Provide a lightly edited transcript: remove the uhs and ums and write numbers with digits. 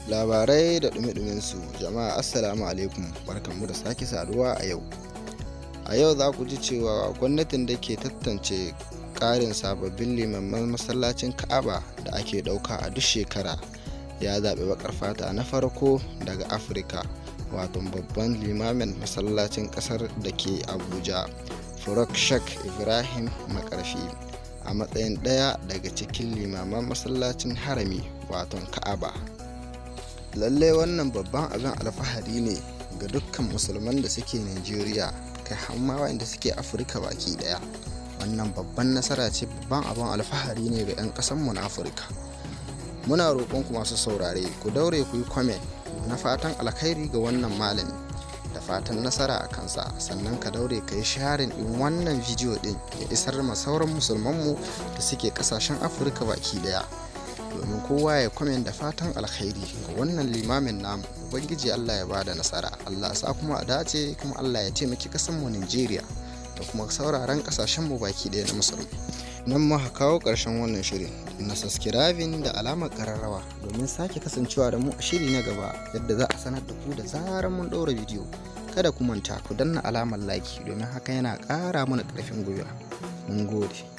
Labarai da ɗumi su. Jama'a, assalamu alaikum, barkanmu da sake saduwa a yau. A yau za ku ji cewa gwamnatin da ke tantance ƙarin sababbin limamman masallacin Ka'aba da ake ɗauka a duk shekara ya zaɓi baƙar fata na farko daga Afirka, wato babban limamin masallacin ƙasar da ke Abuja, Faruk Sheikh Ibrahim Makarfi, a matsayin ɗaya daga cikin limaman masallacin Harami, wato Ka'aba. Lallai wannan babban abin alfahari ne ga dukkan musulman da suke Najeriya, kai har ma waɗanda suke Afirka baki ɗaya. Wannan babban nasara ce, babban abin alfahari ne ga 'yan ƙasanmu na Afirka. Muna roƙonku masu saurare, ku daure ku yi comment na fatan alkhairi ga wannan malami da fatan nasara a kansa. Sannan ka daure ka yi sharing ɗin wannan bidiyo ɗin ya isar ma sauran musulmanmu da suke ƙasashen Afirka baki ɗaya, domin kowa ya comment da fatan alkhairi ga wannan limamin namu. Ubangiji Allah ya bada nasara, Allah sa kuma a dace, kuma Allah ya taimaki ƙasarmu Najeriya da kuma sauraron ƙasashenmu baki ɗaya na musulmi. Nan muka kawo ƙarshen wannan shirin. Na subscribing da alamar ƙararrawa domin sake kasancewa da mu a shiri na gaba, yadda za a sanar da ku da zarar mun ɗaura bidiyo. Kada ku manta ku danna alamar like, domin haka yana ƙara mana ƙarfin gwiwa. Mun gode.